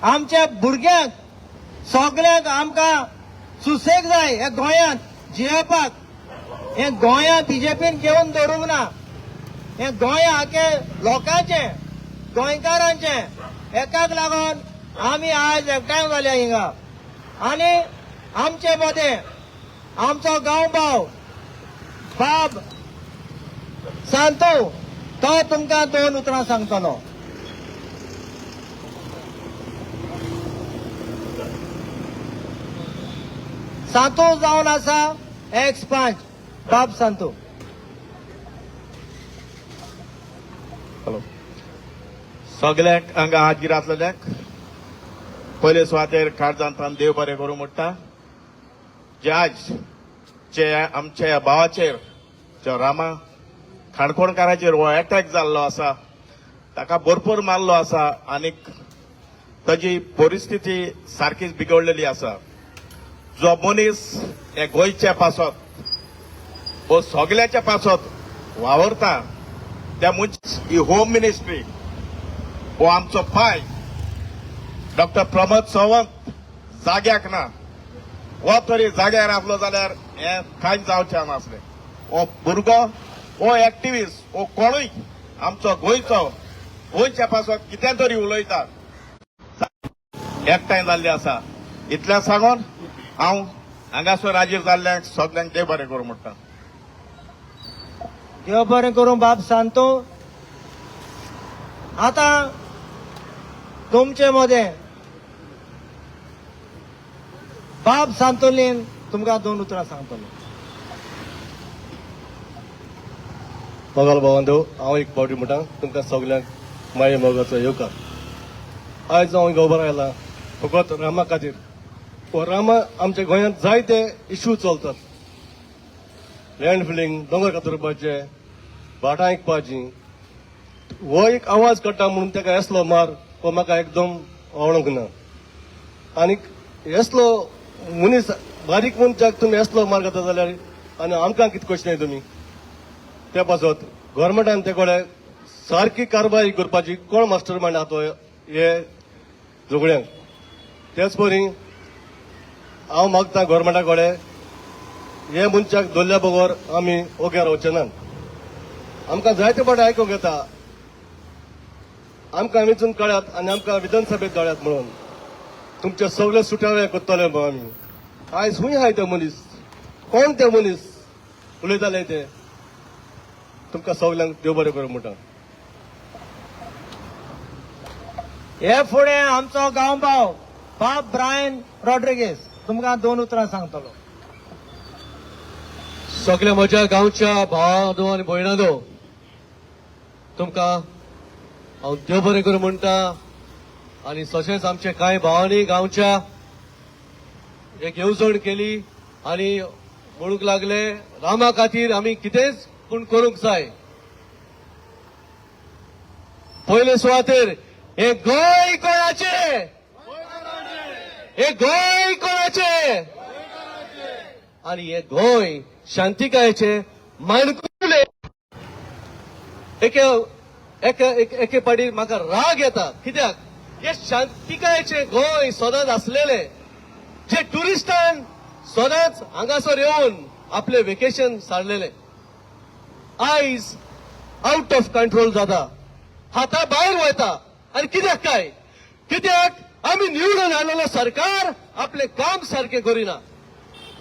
आमच्या भुरग्यांक सगल्यांक आमकां सुसेग जाय ह्या गोंयांत जियेवपाक. हें गोंया बीजेपीन घेवन दवरूंक ना. हें गोंय आखे लोकांचें, गोंयकारांचें. एकाक लागून आमी आज एकठांय जाल्या हिंगा. आनी आमचे मदें आमचो गांवभाव बाब सांतू, तो तुमकां दोन उतरां सांगतलो. सांतू जावन आसा एक्स पंच बाब सांतू. हॅलो सगल्यांक हांगा हाजीर आसलेल्यांक पयले सुवातेर काळजांतल्यान देव बरें करूं म्हणटा. जे आज जे आमच्या ह्या भावाचेर, जो रामा काणकोणकाराचेर हो एटॅक जाल्लो आसा, ताका भरपूर मारलो आसा आनीक ताजी परिस्थिती सारकीच बिगडलेली आसा. जो मनीस हे गोंयच्या पासत हो सगल्याच्या पासत वावरता त्या मनशाक ही होम मिनिस्ट्री हो आमचो पाय डॉक्टर प्रमोद सावंत जाग्याक ना. हो तरी जाग्यार आसलो जाल्यार हें कांयच जावचें नासलें. हो भुरगो, हो एक्टिविस्ट, हो कोणूय आमचो गोंयचो, गोंयच्या पासत कितें तरी उलयता, एकठांय जाल्ले आसा. इतलें सांगून हांव हांगासर हाजीर जाल्ल्यांक सगल्यांक देव बरें करूं म्हणटा. देव बरें करूं बाब सांतू. आतां तुमचे मदें बाब सांतोलीन तुमकां दोन उतरां सांगतलो. मोगाल भावांदो, हांव एक पावटी म्हणटा तुमकां सगल्यांक माये मोगाचो येवकार. आयज हांव हिंगा उबो आयला फकत रामा खातीर. हो रामा आमच्या गोंयांत जायते इश्यू चलतात, लँड फिलिंग, दोंगर कातरपाचे, भाटां विकपाची. हो एक आवाज काडटा म्हणून ताका येसलो मार हो म्हाका एकदम आवडूंक ना. आनीक येसलो मनीस, बारीक मनशाक तुमी येसलो मार खाता जाल्यार आनी आमकां कितें कशें न्हय तुमी. त्या पासत गोवोरमेंटान ते कडेन सारकी कारवाय करपाची. कोण मास्टर मायंड आहा तो हे झगड्यांक. तेच परी हांव मागता गोवोरमेंटा कडेन, हे मनशाक धरल्या बगर आमी ओग्यार रावचे ना. आमकां जायते फावटी आयकूंक येता, आमकां वेंचून काडात आनी आमकां विधानसभेत धाडात म्हणून, तुमचे सगळे सुटावे करतले म्हणून आमी. आयज खूंय आहाय ते मनीस? कोण ते मनीस उलयताले ते? तुमकां सगल्यांक देव बरें करूं म्हणटा. हे फुडें आमचो गांवभाव बाब ब्रायन रॉड्रिगेज तुमकां दोन उतरां सांगतलो. सगल्या म्हज्या गांवच्या भावांनो आनी भयणांनो, तुमकां हांव देव बरें करूं म्हणटा. आनी तशेंच आमचे कांय भावांनी गांवच्या एक येवजण केली आनी म्हणूंक लागले रामा खातीर आमी कितेंच पूण करूंक जाय. पयले सुवातेर हे गोंय कोणाचें? हे गोंय कोणाचें? आनी हे गोंय शांतिकायेचे माणकुले. एके एके एके पाटी म्हाका राग येता, कित्याक हे शांतिकायेचे गोंय सदांच आसलेले, जे ट्युरिस्टान सदांच हांगासर येवन आपले वेकेशन सारलेले, आयज आउट ऑफ कंट्रोल जाता, हाता भायर वयता. आनी कित्याक काय? कित्याक आमी निवडून आयलेलो सरकार आपलें काम सारकें करिना.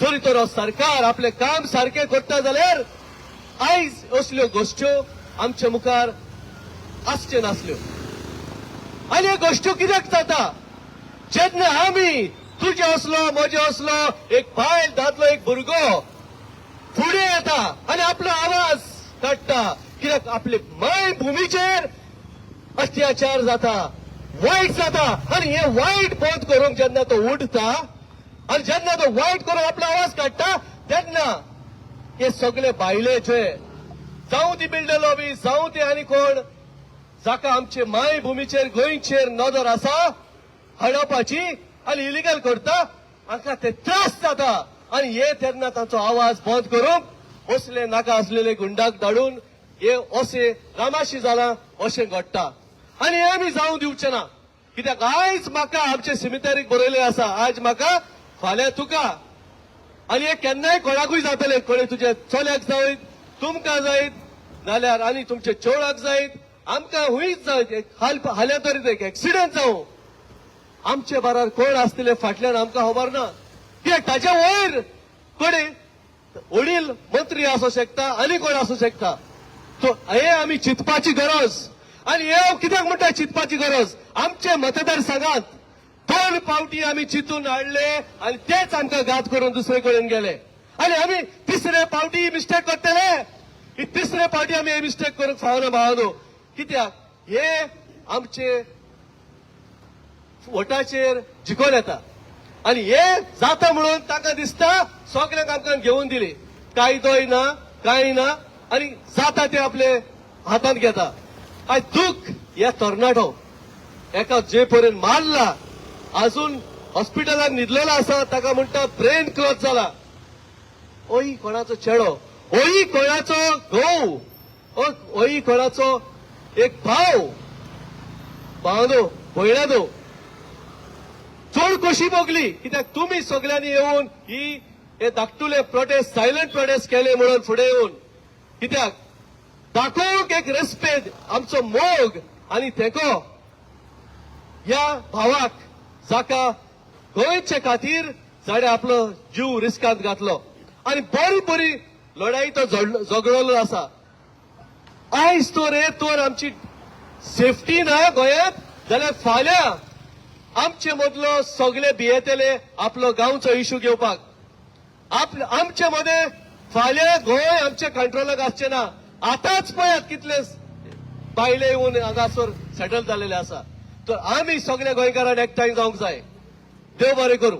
तरी तर सरकार आपलें काम सारकें करता जाल्यार आयज असल्यो गोश्ट्यो आमच्या मुखार आसच्यो नासल्यो. आनी ह्यो गोश्ट्यो कित्याक जाता? जेन्ना आमी, तुजे असलो म्हजे असलो एक बायल, दादलो, एक भुरगो फुडें येता आनी आपलो आवाज काडटा, कित्याक आपले मायभुमीचेर अत्याचार जाता, वायट जाता. आनी हे वायट बंद करूंक जेन्ना तो उठता आनी जेन्ना तो वायट करून आपलो आवाज काडटा, तेन्ना हे सगळे बायलेचे, जावं ती बिल्डर लॉबी, जावं ती आनी कोण, जाका आमचे मायभुमीचेर गोंयचेर नदर आसा हडपाची आनी इलिगल करता, हांकां ते त्रास जाता. आनी हे तेन्ना तांचो आवाज बंद करूंक असले नाका आसलेले गुंडाक धाडून हे अशें रामाशी जालां, अशें घडटा. आनी हे आमी जावं दिवचे ना. कित्याक आयज म्हाका आमचे सिमितरीक बरयलें आसा, आज म्हाका फाल्यां तुका. आनी हे केन्नाय कोणाकूय जातले, कोणी तुजे चल्याक जायत, तुमकां जायत, जाल्यार आनी तुमचे चेवडाक जायत, आमकां हुंयच जायत. एक हाल्यां तरी एक एक्सिडंट जावं, आमचे बारार कोण आसतले फाटल्यान आमकां खबर ना. कित्याक ताजे वयर कोणी वडील मंत्री आसूं शकता आनी कोण आसूं शकता. तो हे आमी चिंतपाची गरज. आनी हे हांव कित्याक म्हणटा चिंतपाची गरज, आमचे मतदारसंघात 2 फावटी आमी चिंतून हाडले आनी तेच आमकां घात करून दुसरे कडेन गेले. आनी आमी तिसरे फावटी मिस्टेक करतले. ही तिसरे फावटी आमी हे मिस्टेक करूंक फावना भावानो. कित्याक हे आमचे वोटाचेर जिखोन येता आनी हे जाता म्हणून तांकां दिसता सगल्यांक आमकां घेवन दिली, कायदोय ना कांय ना, आनी जाता ते आपले हातांत घेता. आयज दूख ह्या तरणाटो एका जे पर्यंत मारला, अजून हॉस्पिटलान न्हिदलेलो आसा, ताका म्हणटा ब्रेन क्लॉट जाला. ओय कोणाचो चेडो, ओय कोणाचो घोव, ओय कोणाचो एक भाव, भावनो भयणानो, चड खोशी भोगली. कित्याक तुमी सगळ्यांनी येवन ही हे धाकटुले प्रोटेस्ट, सायलंट प्रोटेस्ट केले म्हणून फुडें येवन, कित्याक दाखोवंक एक रेस्पेद, आमचो मोग आनी तेंको ह्या भावाक जाका गोंयचे खातीर जाणें आपलो जीव रिस्कांत घातलो आनी बरी बरी लढाई तो झगडलो आसा. आयज तर हे तर आमची सेफ्टी ना गोंयांत, जाल्यार फाल्यां आमचे मदलो सगळे भियेतले आपलो गांवचो इशू घेवपाक. आमचे मदें फाल्यां गोंय आमच्या कंट्रोलाक आसचें ना. आतांच पळयात कितले बायले येवन हांगासर सेटल जालेले आसा. तर आमी सगळे गोंयकारान एकठांय जावंक जाय. देव बरें करूं.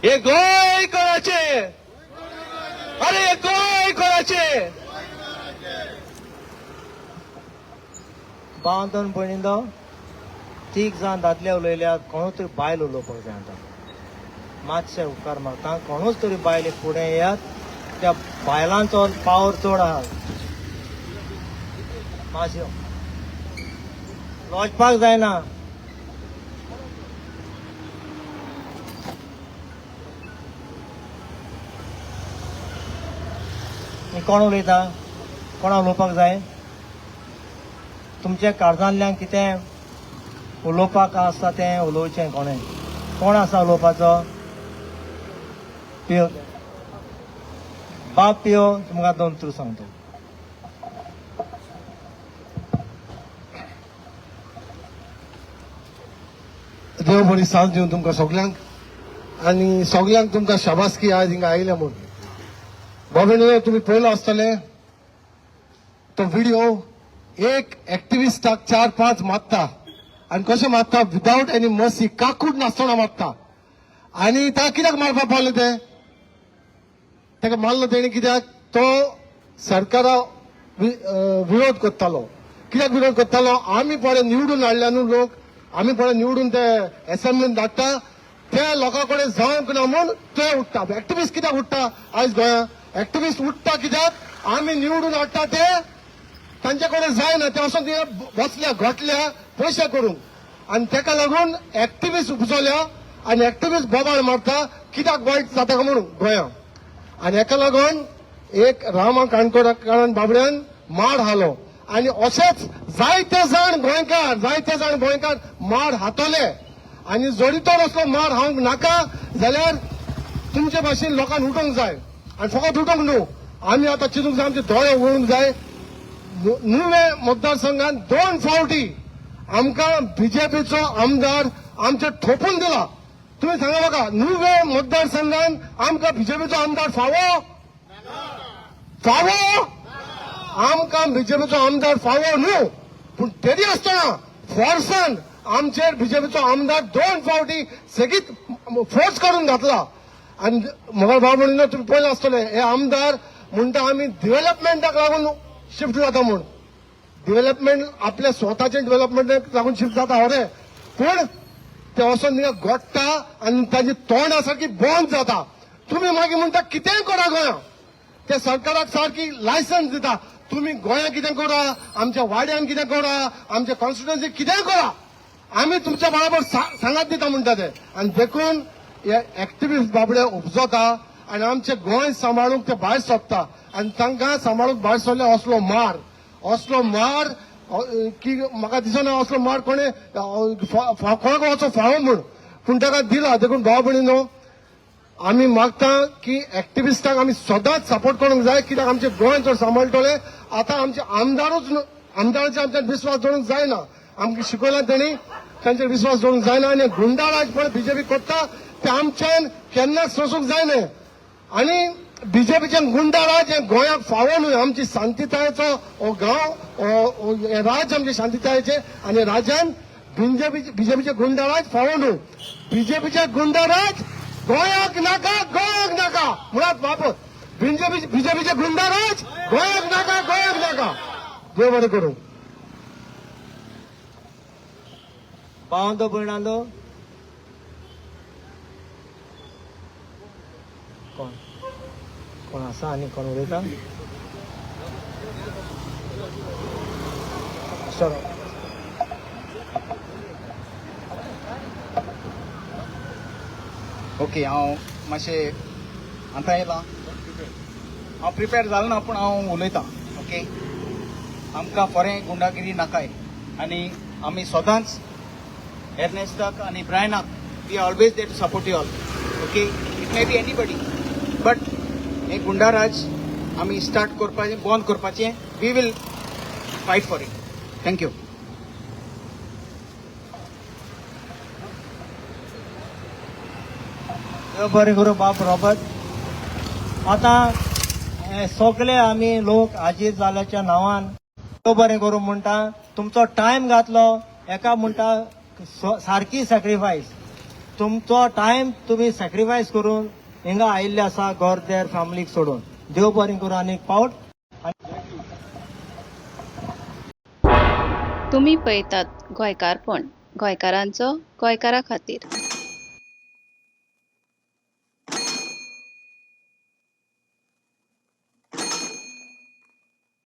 हे गोंय कोणाचें? अरे हे गोंय कोणाचें? भावांतन भयणींनो, तीग जाण दादले उलयल्यात, कोणूच तरी बायल उलोवपाक जाय. आतां मातशे उपकार मागता, कोणूच तरी बायल फुडें येयात. त्या बायलांचो पावर चड आहा. मातशें लॉजपाक जायना. कोण उलयता? कोणा उलोवपाक जाय? तुमच्या काळजांतल्यान कितें उलोवपाक आसा तें उलोवचें. कोणें कोण आसा उलोवपाचो? पियो बाब, पियो, तुमकां दोन तूं सांगता. देव बरी साथ दिवन तुमकां सगल्यांक आनी सगल्यांक तुमकां शाबासकी आज हिंगा आयल्या म्हूण. बाबा तुमी पळयलो आसतले तो व्हिडिओ, एक एक्टिविस्टाक 4-5 मारता आनी कशें मारता, विदावट एनी मर्सी, काकूट नासतना मारता. आनी ताका कित्याक मारपाक पावले ते? ताका मारलो तेणी कित्याक तो सरकारा विरोध करतालो. कित्याक विरोध करतालो? आमी पळय निवडून हाडल्या न्हू लोक, आमी पळय निवडून ते एसेंब्लीन धाडटा, ते लोकां कडेन जावंक ना म्हूण ते उठ्ठा. एक्टिविस्ट कित्याक उठ्ठा आयज गोंयांत? एक्टिविस्ट उठ्ठा कित्याक आमी निवडून हाडटा ते तांचे कडेन जायना, ते वचोन ते बसल्या घोटल्या पयशे करूंक. आनी तेका लागून एक्टिविस्ट उपजल्या आनी एक्टिविस्ट बोबाळ मारता कित्याक वायट जाता काय म्हणून गोंयांत. आनी हेका लागून एक रामा काणकोणकारान बाबड्यान माड हालो आनी अशेच जायते जाण गोंयकार, जायते जाण गोंयकार माड हातले. आनी जरी तर असलो माड हावंक नाका जाल्यार तुमचे भाशेन लोकांक उठोवंक जाय. आनी फकत उठोवंक न्हू, आमी आतां चिंतूंक जाय, आमचे दोळे उगडूंक जाय. नुवें मतदारसंघात 2 फावटी आमकां बीजेपीचो आमदार आमचे थोपून दिला. तुमी सांगा म्हाका, नुवें मतदारसंघात आमकां बीजेपीचो आमदार फावो? फावो? आमकां बीजेपीचो आमदार फावो न्हू, पूण तरी आसतना फोर्सान आमचेर बीजेपीचो आमदार 2 फावटी सेगीत फोर्स करून घातला. आनी म्हाका भाव म्हणून तुमी पळयलां आसतलें, हे आमदार म्हणटा आमी डिवेलपमेंटाक लागून शिफ्ट जाता म्हूण. डिवेलपमेंट आपल्या स्वताचे डिवेलपमेंटाक लागून शिफ्ट जाता खरें, पूण ते वचोन थिंगा गोडटा आनी तांची तोंडा सारकी बंद जाता. तुमी मागीर म्हणटा कितेंय करा गोंया, ते सरकाराक सारकी लायसन्स दिता. तुमी गोंया कितें करा, आमच्या वाड्यान कितें करा, आमच्या कॉन्स्टिट्युएन्सी कितें करा, आमी तुमच्या बरोबर सांगात दिता म्हणटा ते. आनी देखून हे एक्टिविस्ट बाबडे उपजता आनी आमचे गोंय सांबाळूंक ते भायर सोदता आनी तांकां सांबाळूंक भायर सरले असलो मार, असलो मार की म्हाका दिसना असलो मार कोणे कोणाक वचो फावो म्हूण, पूण ताका दिला. देखून भाव भयणीनो, आमी मागता की एक्टिविस्टांक आमी सदांच सपोर्ट करूंक जाय, कित्याक आमचे गोंय जर सांबाळटले. आतां आमचे आमदारूच आमदारांचे आमच्यान विस्वास दवरूंक जायना. आमकां शिकयला तेणी, तांचेर विस्वास दवरूंक जायना. आनी गुंडाराज पण बीजेपी करता ते आमच्यान केन्नाच सोसूंक जायना. आनी बीजेपीचे गुंडाराज हे गोंयाक फावो न्हय. आमची शांतितायेचो हो गांव, हो हे राज्य आमचे शांतितायेचे आनी राज्यान बीजेपीचे गुंडाराज फावो न्हय. बीजेपीचे गुंडाराज गोंयाक नाका, गोंयाक नाका. मुळात बापत बीजेपीचे गुंडाराज गोंयाक नाका, गोंयाक नाका. देव बरें करूं. भावांदो भयणांदो, कोण कोण आसा आनी कोण उलयता? सर, ओके, हांव मातशें आतां येयलां, हांव प्रिपेर जालो ना, पूण हांव उलयतां. ओके, आमकां फोरें गुंडागिरी नाकाय आनी आमी सदांच एर्नेस्टाक आनी ब्रायनाक we always there to support you all. Okay, it may be anybody, but हें गुंडाराज आमी स्टार्ट करपाचें, बंद करपाचें. We will fight for it. Thank you. देव बरें करूं बाब रॉबर्ट. आतां हे सगळे आमी लोक हाजीर जाल्याच्या नांवान देव बरें करूं म्हणटा. तुमचो टायम घातलो एका म्हणटा सारकी सॅक्रिफायस, तुमचो टायम तुमी सॅक्रिफायस करून हिंगा आयिल्ले आसा घर देर फॅमिलीक सोडून. देव बरें करूं आनी एक पावट. तुमी पळयतात गोंयकारपण, गोंयकारांचो गोंयकारा खातीर.